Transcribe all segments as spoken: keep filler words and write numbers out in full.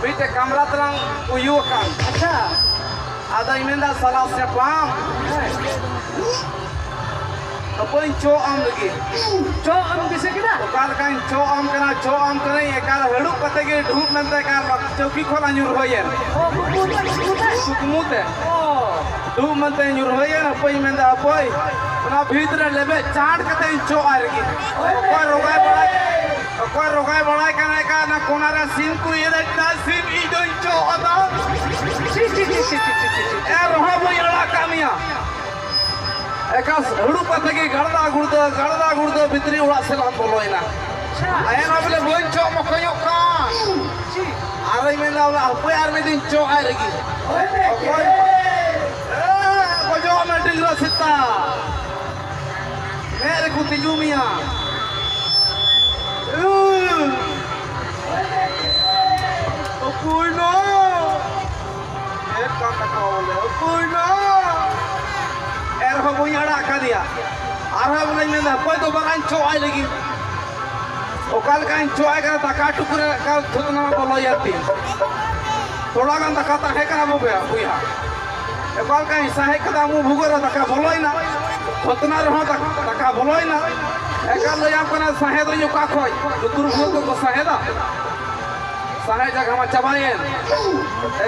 ᱢᱤᱫᱴᱮᱡ ᱠᱟᱢᱨᱟ ᱛᱮᱞᱟᱝ ᱩᱭᱩ ᱟᱠᱟᱱ᱾ ᱟᱪᱪᱷᱟ᱾ ᱟᱫᱚᱧ ᱢᱮᱱᱫᱟ, ᱥᱟᱞᱟ ᱥᱮᱯᱟᱢ, ᱦᱮᱸ᱾ ᱦᱟᱹᱯᱟᱹᱧ ᱪᱚᱜ ᱟᱢ ᱞᱟᱹᱜᱤᱫ᱾ ᱪᱚᱜ ᱮᱢ ᱫᱤᱥᱟᱹ ᱠᱮᱫᱟ? ᱚᱠᱟ ᱞᱮᱠᱟᱧ ᱪᱚᱜ ᱟᱢ ᱠᱟᱱᱟ, ᱪᱚᱜ ᱟᱢ ᱠᱟᱹᱱᱟᱹᱧ, ᱮᱠᱟᱞ ᱦᱟᱹᱲᱩᱵ ᱠᱟᱛᱮ ᱜᱮ ᱰᱷᱩᱯ ᱢᱮᱱᱛᱮ ᱮᱠᱟᱞ ᱪᱟᱹᱣᱠᱤ ᱠᱷᱚᱱ ᱧᱩᱨᱦᱟᱹᱭᱮᱱ᱾ ᱚ, ᱠᱩᱠᱢᱩ ᱛᱮ, ᱠᱩᱠᱢᱩ ᱛᱮ? ᱠᱩᱠᱢᱩ ᱛᱮ᱾ ᱚ᱾ ᱰᱷᱩᱯ ᱢᱮᱱᱛᱮ ᱧᱩᱨᱦᱟᱹᱭᱮᱱ, ᱦᱟᱹᱯᱟᱹᱧ ᱢᱮᱱᱫᱟ, ᱦᱟᱹᱯᱟᱹᱭ, ᱚᱱᱟ ᱵᱷᱤᱛ ᱨᱮ ᱞᱮᱵᱮᱫ ᱪᱟᱴ ᱠᱟᱛᱮᱧ ᱪᱚᱜ ᱟᱭ ᱞᱟᱹᱜᱤᱫ᱾ ᱚᱠᱚᱭ ᱨᱚᱜᱟᱭ ᱵᱟᱲᱟᱭ, ᱚᱠᱚᱭ ᱨᱚᱜᱟᱭ ᱵᱟᱲᱟᱭ ᱠᱟᱱᱟ, ᱮᱠᱟ ᱚᱱᱟ ᱠᱚᱱᱟ ᱨᱮ ᱥᱤᱢ ᱠᱚ ᱤᱭᱟᱹ ᱫᱟᱭ, ᱥᱤᱢ ᱤᱧ ᱫᱚᱧ ᱪᱚᱜ ᱟᱫᱟ᱾ ᱪᱤ, ᱪᱤ, ᱪᱤ᱾ ᱮᱱ ᱨᱮᱦᱚᱸ ᱵᱟᱹᱧ ᱟᱲᱟᱜ ᱠᱟᱜ ᱢᱮᱭᱟ᱾ ᱮᱠᱟ ᱦᱩᱲᱩ ᱯᱟᱛᱟ ᱜᱮ ᱜᱟᱲᱫᱟ ᱜᱩᱲᱫᱟᱹ, ᱜᱟᱲᱫᱟ ᱜᱩᱲᱫᱟᱹ ᱵᱷᱤᱛᱨᱤ ᱚᱲᱟᱜ ᱥᱮᱫ ᱞᱟᱝ ᱵᱚᱞᱚᱭᱮᱱᱟ᱾ ᱮᱱ ᱦᱚᱸ ᱵᱚᱞᱮ ᱵᱟᱹᱧ ᱪᱚᱜ ᱢᱚᱠᱚᱧᱚᱜ ᱠᱟᱱ᱾ ᱟᱨᱚᱧ ᱢᱮᱱᱫᱟ, ᱵᱚᱞᱮ ᱦᱟᱯᱳᱭ ᱟᱨ ᱢᱤᱫ ᱫᱤᱱ ᱪᱚᱜ ᱟᱭ ᱞᱟᱹᱜᱤᱫ᱾ ᱚᱠᱚᱭ? ᱮ, ᱜᱚᱡᱚᱜ ᱢᱮ ᱰᱤᱝᱨᱟᱹ ᱥᱮᱛᱟ᱾ ᱢᱮᱫ ᱨᱮᱠᱚ ᱛᱤᱸᱜᱩ ᱢᱮᱭᱟ᱾ ᱩ᱾ ᱚᱠᱚᱭ ᱱᱟ? ᱪᱮᱫ ᱠᱟᱱ ᱛᱟᱠᱚᱣᱟ ᱵᱚᱞᱮ? ᱚᱠᱚᱭ ᱱᱟ? ᱮᱱᱨᱮᱦᱚᱸ ᱵᱟᱹᱧ ᱟᱲᱟᱜ ᱠᱟᱫᱮᱭᱟ᱾ ᱟᱨᱦᱚᱸ ᱵᱚᱞᱮᱧ ᱢᱮᱱᱫᱟ, ᱚᱠᱚᱭ ᱫᱚ ᱵᱟᱝ ᱪᱚᱜ ᱟᱭ ᱞᱟᱹᱜᱤᱫ᱾ ᱚᱠᱟ ᱞᱮᱠᱟᱧ ᱪᱚᱜ ᱟᱭ ᱠᱟᱱᱟ, ᱫᱟᱠᱟ ᱴᱩᱠᱩᱡ ᱨᱮ ᱮᱠᱟᱞ ᱛᱷᱩᱛᱱᱟ ᱵᱚᱞᱚᱭᱮᱱ ᱛᱤᱧ᱾ ᱛᱷᱚᱲᱟ ᱜᱟᱱ ᱫᱟᱠᱟ ᱛᱟᱦᱮᱸ ᱠᱟᱱᱟ ᱵᱚᱭᱦᱟ, ᱵᱚᱭᱦᱟ᱾ ᱚᱠᱟ ᱞᱮᱠᱟᱧ ᱥᱟᱦᱮᱫ ᱠᱟᱫᱟ, ᱢᱩ ᱵᱷᱩᱜᱟᱹᱜ ᱨᱮ ᱫᱟᱠᱟ ᱵᱚᱞᱚᱭᱮᱱᱟ᱾ ᱛᱷᱩᱛᱱᱟ ᱨᱮᱦᱚᱸ ᱫᱟᱠᱟ, ᱫᱟᱠᱟ ᱵᱚᱞᱚᱭᱮᱱᱟ᱾ ᱮᱠᱟᱞ ᱞᱟᱹᱭᱟᱢ ᱠᱟᱱᱟ, ᱥᱟᱦᱮᱫ ᱟᱹᱧ ᱚᱠᱟ ᱠᱷᱚᱡ? ᱞᱩᱛᱩᱨ ᱵᱷᱩᱜᱟᱹᱜ ᱠᱚᱠᱚ ᱥᱟᱦᱮᱫᱟ᱾ ᱥᱟᱦᱮᱫ ᱡᱟᱭᱜᱟ ᱢᱟ ᱪᱟᱵᱟᱭᱮᱱ᱾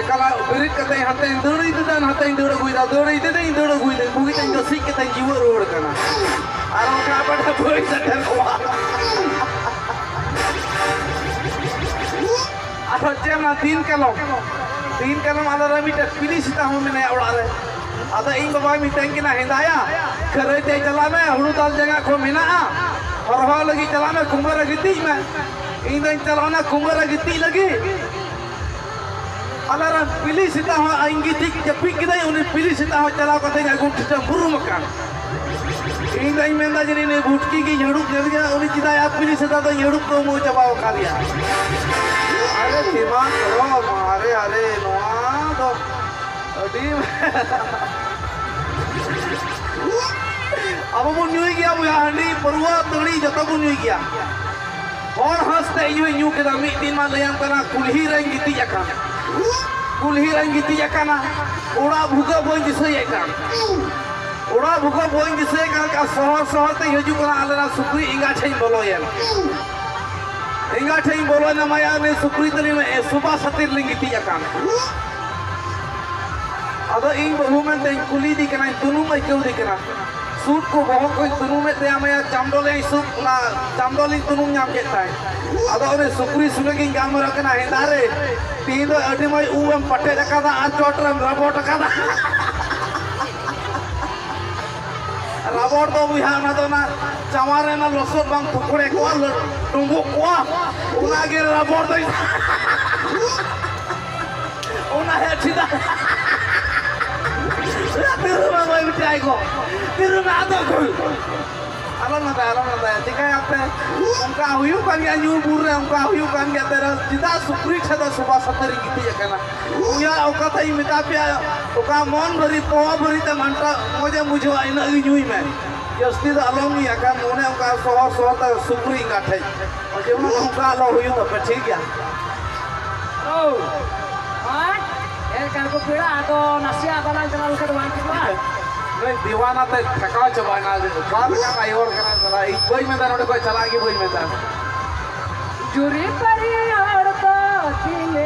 ᱮᱠᱟᱞ ᱵᱮᱨᱮᱫ ᱠᱟᱛᱮ ᱦᱟᱱᱛᱮᱧ ᱫᱟᱹᱲ ᱤᱫᱤᱭᱮᱫᱟ, ᱱᱟᱛᱮᱧ ᱫᱟᱹᱲ ᱟᱹᱜᱩᱭᱮᱫᱟ, ᱫᱟᱹᱲ ᱤᱫᱤᱭᱮᱫᱟᱹᱧ, ᱫᱟᱹᱲ ᱟᱹᱜᱩᱭᱮᱫᱟᱹᱧ, ᱵᱩᱜᱤ ᱛᱮᱧ ᱜᱟᱹᱥᱤᱡ ᱠᱟᱛᱮᱧ ᱡᱤᱣᱮᱫ ᱨᱩᱣᱟᱹᱲ ᱠᱟᱱᱟ᱾ ᱟᱨ ᱚᱱᱠᱟ ᱟᱵᱟᱨ ᱵᱟᱹᱧ ᱥᱮᱴᱮᱨ ᱠᱚᱜᱼᱟ᱾ ᱟᱨᱦᱚᱸ ᱪᱮᱫ ᱚᱱᱟ ᱫᱤᱱ ᱠᱟᱞᱚᱢ, ᱫᱤᱱ ᱠᱟᱞᱚᱢ ᱟᱞᱮ ᱨᱮ ᱢᱤᱫᱴᱮᱱ ᱯᱤᱞᱤ ᱥᱮᱛᱟ ᱦᱚᱸ ᱢᱮᱱᱟᱭᱟ ᱚᱲᱟᱜ ᱨᱮ᱾ ᱟᱫᱚ ᱤᱧ ᱵᱟᱵᱟᱭ ᱢᱤᱛᱟᱹᱧ ᱠᱟᱱᱟ, "ᱦᱮᱸᱫᱟᱭᱟ, ᱠᱷᱟᱹᱨᱟᱹᱭ ᱛᱮ ᱪᱟᱞᱟᱜ ᱢᱮ, ᱦᱩᱲᱩ ᱫᱟᱞ ᱡᱟᱸᱜᱟ ᱠᱚ ᱢᱮᱱᱟᱜᱼᱟ, ᱦᱚᱨᱦᱚ ᱞᱟᱹᱜᱤᱫ ᱪᱟᱞᱟᱜ ᱢᱮ, ᱠᱩᱢᱵᱟᱹ ᱨᱮ ᱜᱤᱛᱤᱡ ᱢᱮ᱾" ᱤᱧ ᱫᱚᱧ ᱪᱟᱞᱟᱣᱱᱟ ᱠᱩᱢᱵᱟᱹ ᱨᱮ ᱜᱤᱛᱤᱡ ᱞᱟᱹᱜᱤᱫ᱾ ᱟᱞᱮ ᱨᱮᱱ ᱯᱤᱞᱤ ᱥᱮᱛᱟ ᱦᱚᱸ ᱤᱧ ᱜᱤᱛᱤᱡ ᱡᱟᱹᱯᱤᱫ ᱠᱮᱫᱟᱭ, ᱩᱱᱤ ᱯᱤᱞᱤ ᱥᱮᱛᱟ ᱦᱚᱸ ᱪᱟᱞᱟᱣ ᱠᱟᱛᱮ ᱟᱹᱜᱩ ᱴᱷᱤᱠᱟᱹ ᱵᱩᱨᱩᱢ ᱟᱠᱟᱱ᱾ ᱤᱧ ᱫᱚᱧ ᱢᱮᱱᱫᱟ, ᱡᱟᱹᱱᱤᱡ ᱱᱩᱭ ᱵᱷᱩᱴᱠᱤ ᱜᱮ ᱡᱷᱟᱹᱲᱩᱵ ᱧᱮᱞ ᱜᱮ, ᱩᱱᱤ ᱪᱮᱫᱟᱜ ᱟᱨ ᱯᱤᱞᱤ ᱥᱮᱛᱟ ᱫᱚ ᱡᱷᱟᱹᱲᱩᱵ ᱠᱚ ᱩᱢᱟᱹ ᱪᱟᱵᱟ ᱟᱠᱟᱫᱮᱭᱟ᱾ ᱟᱨᱮ ᱫᱤᱢᱟᱜᱽ ᱠᱚ, ᱟᱨᱮ, ᱟᱨᱮ, ᱱᱚᱣᱟ ᱫᱚ ᱟᱹᱰᱤ ᱟᱵᱚ ᱵᱚᱱ ᱧᱩᱭ ᱜᱮᱭᱟ ᱵᱚᱭᱦᱟ, ᱦᱟᱺᱰᱤ, ᱯᱟᱹᱨᱣᱟᱹ, ᱛᱟᱹᱲᱤ ᱡᱚᱛᱚ ᱵᱚᱱ ᱧᱩᱭ ᱜᱮᱭᱟ᱾ ᱦᱚᱲ ᱦᱟᱸᱥ ᱛᱮ ᱤᱧ ᱦᱚᱸᱧ ᱧᱩ ᱠᱮᱫᱟ᱾ ᱢᱤᱫ ᱫᱤᱱ ᱢᱟ ᱞᱟᱹᱭᱟᱢ ᱠᱟᱱᱟ, ᱠᱩᱞᱦᱤ ᱨᱮᱧ ᱜᱤᱛᱤᱡ ᱟᱠᱟᱱ, ᱠᱩᱞᱦᱤ ᱨᱮᱧ ᱜᱤᱛᱤᱡ ᱟᱠᱟᱱᱟ᱾ ᱚᱲᱟᱜ ᱵᱷᱩᱜᱟᱹᱜ ᱵᱟᱹᱧ ᱫᱤᱥᱟᱹᱭᱮᱫ ᱠᱟᱱ, ᱚᱲᱟᱜ ᱵᱷᱩᱜᱟᱹᱜ ᱵᱟᱹᱧ ᱫᱤᱥᱟᱹᱭᱮᱫ ᱠᱟᱱ᱾ ᱥᱚᱦᱚᱨ ᱥᱚᱦᱚᱨ ᱛᱮᱧ ᱦᱤᱡᱩᱜ ᱠᱟᱱᱟ, ᱟᱞᱮ ᱨᱮᱱ ᱥᱩᱠᱨᱤ ᱮᱸᱜᱟ ᱴᱷᱮᱱ ᱤᱧ ᱵᱚᱞᱚᱭᱮᱱ, ᱮᱸᱜᱟ ᱴᱷᱮᱱ ᱤᱧ ᱵᱚᱞᱚᱭᱮᱱᱟ᱾ ᱢᱟᱭᱟ, ᱩᱱᱤ ᱥᱩᱠᱨᱤ ᱛᱟᱹᱞᱤᱧ ᱢᱮ, ᱥᱚᱵᱟ ᱥᱟᱛᱤ ᱨᱮᱞᱤᱧ ᱜᱤᱛᱤᱡ ᱟᱠᱟᱱ᱾ ᱟᱫᱚ ᱤᱧ ᱵᱟᱹᱦᱩ ᱢᱮᱱᱛᱮᱧ ᱠᱩᱞᱤᱭᱮᱫᱮ ᱠᱟᱱᱟᱧ, ᱛᱩᱱᱩᱢ ᱟᱹᱭᱠᱟᱹᱣ ᱫᱮ ᱠᱟᱱᱟ᱾ ᱥᱩᱫ ᱠᱚ ᱵᱚᱦᱚᱜ ᱠᱚᱧ ᱛᱩᱱᱩᱢᱮᱫ ᱛᱟᱭᱟ, ᱢᱟᱭᱟ ᱪᱟᱢᱰᱚᱞᱮ ᱥᱩᱫ, ᱚᱱᱟ ᱪᱟᱢᱰᱚᱞᱤᱧ ᱛᱩᱱᱩᱢ ᱧᱟᱢ ᱠᱮᱫ ᱛᱟᱭ᱾ ᱟᱫᱚ ᱩᱱᱤ ᱥᱩᱠᱨᱤ ᱥᱚᱸᱜᱮ ᱜᱤᱧ ᱜᱟᱞᱢᱟᱨᱟᱜ ᱠᱟᱱᱟ, ᱦᱮᱸᱫᱟ ᱨᱮ, ᱛᱤᱦᱤᱧ ᱫᱚ ᱟᱹᱰᱤ ᱢᱚᱡᱽ ᱩᱵ ᱮᱢ ᱯᱟᱴᱮᱫ ᱟᱠᱟᱫᱟ ᱟᱨ ᱪᱚᱴ ᱨᱮᱢ ᱨᱟᱵᱚᱴ ᱟᱠᱟᱫᱟ᱾ ᱨᱟᱵᱚᱲ ᱫᱚ ᱵᱚᱭᱦᱟ, ᱚᱱᱟ ᱫᱚ ᱚᱱᱟ ᱪᱟᱣᱟᱨ ᱨᱮ ᱚᱱᱟ ᱞᱚᱥᱚᱫ ᱵᱟᱝ ᱯᱷᱩᱠᱲᱮ ᱠᱚᱜᱼᱟ, ᱞᱟᱹ-, ᱰᱩᱸᱵᱩᱜ ᱠᱚᱜᱼᱟ, ᱚᱱᱟ ᱜᱮ ᱨᱟᱵᱚᱲ ᱫᱚ᱾ ᱚᱱᱟ ᱦᱮ ᱪᱮᱫᱟᱜ? ᱛᱤᱨᱩᱢᱟ ᱵᱟᱭ ᱢᱤᱴᱟᱭ ᱠᱚ, ᱛᱤᱨᱩᱢᱟ ᱟᱫᱚ ᱠᱚ᱾ ᱟᱞᱚᱢ ᱞᱟᱸᱫᱟᱭᱟ, ᱟᱞᱚᱢ ᱞᱟᱸᱫᱟᱭᱟ, ᱪᱤᱠᱟᱹᱭᱟᱯᱮ? ᱚᱱᱠᱟ ᱦᱩᱭᱩᱜ ᱠᱟᱱ ᱜᱮᱭᱟ, ᱧᱩ ᱵᱩᱞ ᱨᱮ ᱚᱱᱠᱟ ᱦᱩᱭᱩᱜ ᱠᱟᱱ ᱜᱮᱭᱟ᱾ ᱛᱮᱨᱟ ᱪᱮᱫᱟᱜ ᱥᱩᱠᱨᱤ ᱴᱷᱮᱱ ᱫᱚ ᱥᱚᱵᱟ ᱥᱟᱛᱮ ᱨᱤᱧ ᱜᱤᱛᱤᱡ ᱟᱠᱟᱱᱟ? ᱩᱭᱟ, ᱚᱠᱟ ᱛᱮᱧ ᱢᱮᱛᱟ ᱯᱮᱭᱟ, ᱚᱠᱟ ᱢᱚᱱ ᱵᱷᱟᱹᱨᱤ, ᱯᱚᱦᱟ ᱵᱷᱟᱹᱨᱤ ᱛᱮ ᱢᱟᱱᱴᱟ ᱢᱚᱡᱮᱢ ᱵᱩᱡᱷᱟᱹᱣᱟ, ᱤᱱᱟᱹᱜ ᱜᱮ ᱧᱩᱭ ᱢᱮ᱾ ᱡᱟᱹᱥᱛᱤ ᱫᱚ ᱟᱞᱚᱢ ᱧᱩᱭᱟ, ᱠᱷᱟᱱ ᱚᱱᱮ ᱚᱱᱠᱟ ᱥᱚᱦᱚᱨ ᱥᱚᱦᱚᱨ ᱛᱮ ᱥᱩᱠᱨᱤ ᱮᱸᱜᱟ ᱴᱷᱮᱡ᱾ ᱡᱮᱢᱚᱱ ᱚᱱᱠᱟ ᱟᱞᱚ ᱦᱩᱭᱩᱜ ᱛᱟᱯᱮ, ᱴᱷᱤᱠ ᱜᱮᱭᱟ? ᱳ, ᱦᱮᱸ, ᱮᱱᱠᱷᱟᱱ ᱠᱚ ᱯᱮᱲᱟ, ᱟᱫᱚ ᱱᱟᱥᱮᱭᱟᱜ ᱫᱟᱞᱟᱝ ᱪᱟᱞᱟᱣ ᱞᱮᱱᱠᱷᱟᱱ ᱫᱚ ᱵᱟᱝ ᱴᱷᱤᱠᱚᱜᱼᱟ? ᱱᱩᱭ ᱫᱤᱣᱟᱱᱟ ᱛᱮ ᱛᱷᱟᱠᱟᱣ ᱪᱟᱵᱟᱭᱮᱱᱟ᱾ ᱚᱠᱟ ᱞᱮᱠᱟᱱ ᱟᱭᱳ ᱦᱚᱲ ᱠᱟᱱᱟᱭ ᱥᱟᱞᱟ? ᱤᱧ ᱵᱟᱹᱧ ᱢᱮᱱᱫᱟ ᱱᱚᱰᱮ ᱠᱷᱚᱡ ᱪᱟᱞᱟᱜ ᱜᱮ ᱵᱟᱹᱧ ᱢᱮᱱᱫᱟ᱾ ᱡᱩᱨᱤ ᱯᱟᱹᱨᱤ ᱦᱚᱲ ᱫᱚ ᱛᱤᱱᱟᱹᱜ